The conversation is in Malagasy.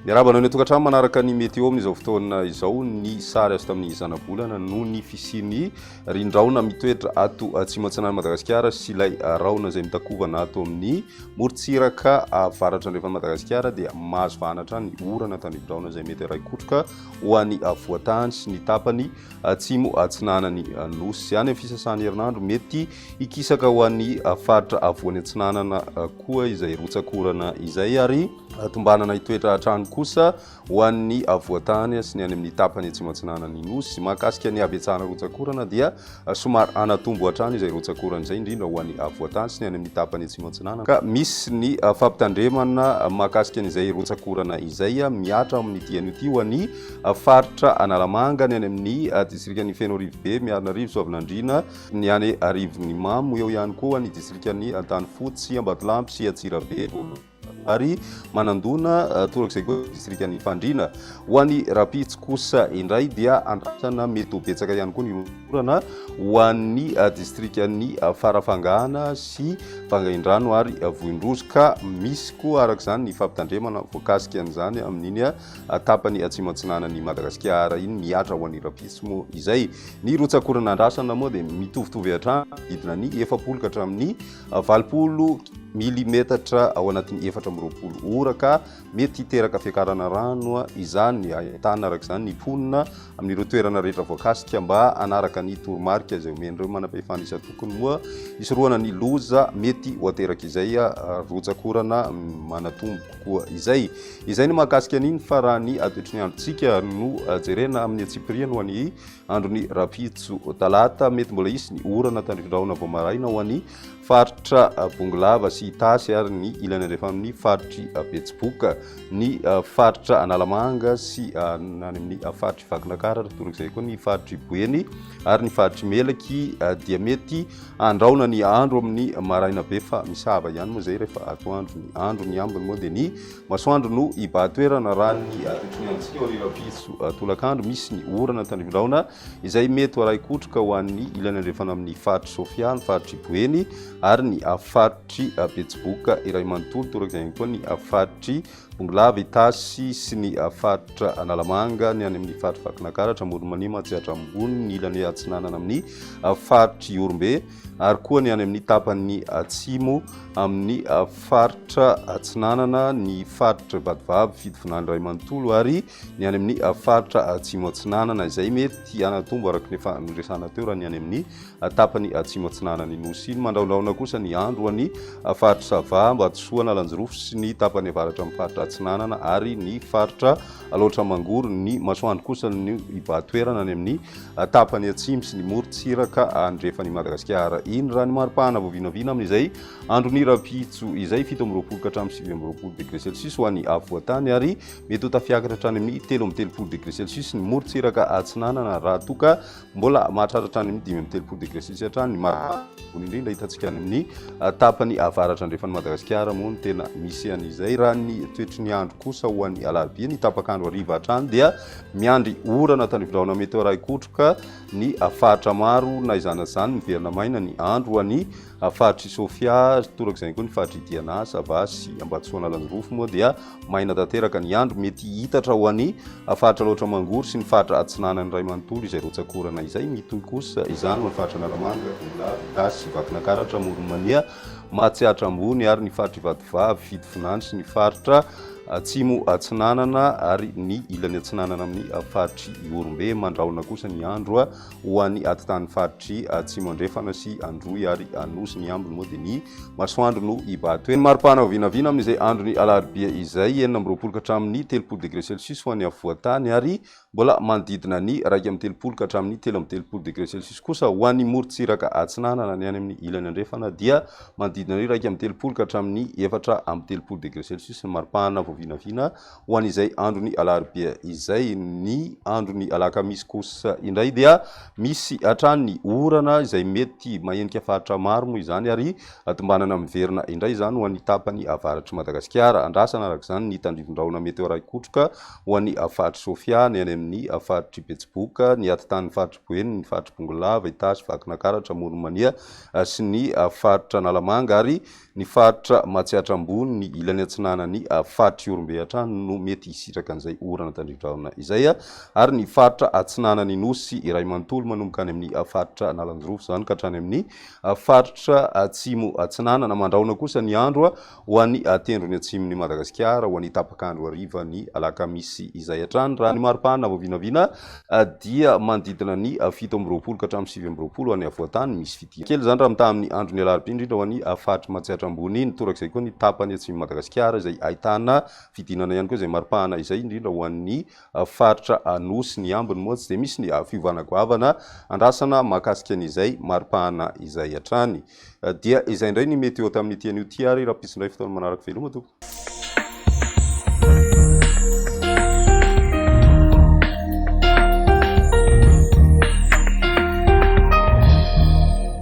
Miarahaba anao any an-tokantrano manaraka ny météo amin'izao fotoana izao. Ny sary azo tamin'ny zanabolana noho ny fisian'ny rindraona mitoetra ato atsimo atsinanan'i Madagasikara sy ilay rahona izay mitakovana ato amin'ny morontsiraka avaratra andrefan'i Madagasikara dia mahazo vahana hatrany ny orana tandrifindrahona izay mety harahi-kotroka ho an'ny afovoan-tany sy ny tapany atsimo atsinanan'ny Nosy. Any amin'ny fisasahan'ny herinandro, mety hikisaka ho an'ny faritra afovoany atsinanana koa izay rotsak'orana izay ary tombanana hitoetra hatrany kosa ho an'ny afovoan-tany sy ny any amin'ny tapany atsimo atsinanan'ny Nosy. Mahakasika ny habetsahana rotsak'orana dia somary hanatombo hatrany izay rotsak'orana izay, indrindra ho an'ny afovoan-tany sy ny any amin'ny tapany atsimo atsinanana, ka misy ny fampitandremana mahakasika an'izay rotsak'orana izay mihatra amin'ity anio ity ho an'ny faritra Analamanga, ny any amin'ny distrikan'i Fenoarivobe, Miarinarivo, Soavinandriana, ny any Arivonimamo, eo ihany koa ny distrikan'i Antanifotsy, Ambatolampy sy Antsirabe ary Manandona, torak'izay koa ny distrikan'i Fandriana. Ho an'i Rapitsy kosa indray dia andrasana mety ho betsaka ihany koa ny orana ho an'ny distrikan'i Farafangana sy Vangaindrano ary Vohindrozo, ka misy koa araka izany ny fampitandremana voakasika an'izany amin'iny tapany atsimo atsinanan'i Madagasikara iny mihatra ho an'i Rapitsy moa izay. Ny rotsak'orana andrasana moa dia mitovitovy hatrany, manodidina ny 40 ka hatramin'ny 80 milimetatra ao anatin'ny 24 ora ka mety hiteraka fiakarana rano izany. Ahitana araka izany ny mponina amin'ireo toerana rehetra voakasika mba hanaraka ny toromarika izay omen'ireo manam-pahefana isan-tokony moa hisorohana ny loza mety ho aterak'izay rotsak'orana manatombo kokoa izay. Izay ny mahakasika an'iny fa raha ny toetry ny androntsika no jerena amin'ny antsipiriany ho an'ny andron'ny rahampitso talata, mety mbola hisy ny orana tandrifindrahona vao maraina ho an'ny faritra Bongolava sy Itasy ary ny ilany andrefa amin'ny faritry Betsiboka, ny faritra Analamanga sy any amin'ny faritry Vakinankaratra, torak'izay koa ny faritry Boeny ary ny faritry Melaky dia mety Andraona ny andro amin'ny maraina be fa misava ihany moa izay rehefa atoandro ny andro. Ny ambiny moa dia ny masoandro no hibahan-toerana raha ny toetry ny androntsika ao Rirapiso tolakandro. Misy ny orana tandrifindraona izay mety ho arahi-kotroka ho an'ny ilany andrefana amin'ny faritr'i Sofia, ny faritr'i Boeny ary ny faritr'i Betsiboka iray manontolo. Torak'izay ihany koa ny faritr'i Bongolava, Itasy sy ny faritra Analamanga, ny any amin'ny faritry Vakinankaratra, Amoron'i Mania, Matsiatra Ambony, ny ilany atsinanana amin'ny faritry Ihorombe ary koa ny any amin'ny tapany atsimo amin'ny faritra atsinanana, ny faritry Vatovavy, Fitovinany iray manontolo ary ny any amin'ny faritra atsimo atsinanana izay mety hanatombo araka ny efa noresahana teo raha ny any amin'ny tapany atsimo atsinanan'ny Nosy iny. Mandrahondrahona kosa ny andro ho an'ny faritry Sava, Ambatosoa, Analanjirofo sy ny tapany avaratra amin'ny faritra atsinanana ary ny faritra Alaotra Mangoro. Ny masoandro kosa no hibahan-toerana any amin'ny tapany atsimo sy ny morontsiraka andrefan'i Madagasikara iny. Raha ny maripana vao vinavina amin'izay andron'ny rahampitso izay, 27 ka hatramin'ny 29 degré celsius ho an'ny afovoan-tany ary mety ho tafiakatra hatrany amin'ny 33 degré celsius ny morontsiraka atsinanana raha toa ka Mbola mahatratra hatrany amin'ny 35 degré celsius hatrany ny maripana ambony indrindra hitantsika any amin'ny tapany avaratra andrefan'i Madagasikara moa no tena misy an'izay. Raha ny toetry ny andro kosa ho an'ny alarobia ny tapak'andro hariva hatrany dia miandry orana tandrifindrahona mety ho arahi-kotroka ny faritra maro na izany na izany miverina maina ny andro ho an'ny Faritr'i Sofia, torak'izay ihany koa ny faritr'i Diana, Sava sy Ambatosoa Analanjirofo moa dia maina tanteraka ny andro. Mety hiitatra ho an'ny faritra Alaotra Mangoro sy ny faritra Atsinanana iray manontolo izay rotsak'orana izay. Mitohy kosa izany ho an'ny faritra Analamanga, Bongolava, Itasy, Vakinankaratra, Amoron'i Mania, Matsiatra Ambony ary ny faritr'i Vatovavy, Fitovinany sy ny faritra Atsimo Atsinanana ary ny ilany atsinanana amin'ny faritr'i Ihorombe. Mandrahona kosa ny andro Ho an'ny atitan'ny faritr'i Atsimo Andrefana sy Androy ary Anosy, ny ambiny moa dia ny masoandro no hibahan-toerana. Ny maripana ho vinavina amin'izay andron'ny alarobia izay, 26 ka hatramin'ny 30 degré celsius ho an'ny afovoan-tany ary mbola manodidina ny 31 ka hatramin'ny 33 degré celsius kosa ho an'ny morontsiraka atsinanana. Ny any amin'ny ilany andrefana dia manodidina ny 31 ka hatramin'ny 34 degré celsius ny maripana vao vinavina Ho an'izay andron'ny alarobia izay, ny andron'ny alakamisy kosa indray dia misy hatrany ny orana izay mety mahenika faritra maro moa izany ary tombanana miverina indray izany ho an'ny tapany avaratr'i Madagasikara. Andrasana araka izany ny tandrifin-drahona meteora-ikotroka ho an'ny faritr'i Sofia, ny any amin'ny faritr'i Betsiboka, ny atitan'ny faritr'i Boeny, ny faritr'i Bongolava, Itasy, Vakinankaratra, Amoron'i Mania sy ny faritra Analamanga ary ny faritra Matsiatra Ambony, ny ilany atsinanan'ny faritr'i. Ihorombe hatrany no mety hisitraka an'izay orana tandrivi-drahona izay ary ny faritra atsinanan'ny Nosy iray manontolo manomboka any amin'ny faritra Analanjirofo izany ka hatrany amin'ny faritra atsimo atsinanana. Mandrahona kosa ny andro ho an'ny tendrony atsimon'i Madagasikara ho an'ny tapak'andro harivan'ny alakamisy izay hatrany. Raha ny maripana vao vinavina dia manodidina ny 27 ka hatramin'ny 29 ho an'ny afovoan-tany misy fitia kely izany raha mitaha amin'ny andron'ny alarobia indrindra ho an'ny faritr'i Matsiatra Ambony iny. Torak'izay koa ny tapany atsimon'i Madagasikara izay ahitana fidinana ihany koa izay maripana izay indrindra ho an'ny faritra Anosy. Ny ambiny moa tsy dia misy ny fiovana goavana andrasana mahakasika an'izay maripana izay hatrany. Dia izay indray ny météo tamin'ity anio ity ary rahampitso indray fotoana manaraka veloma tompoko.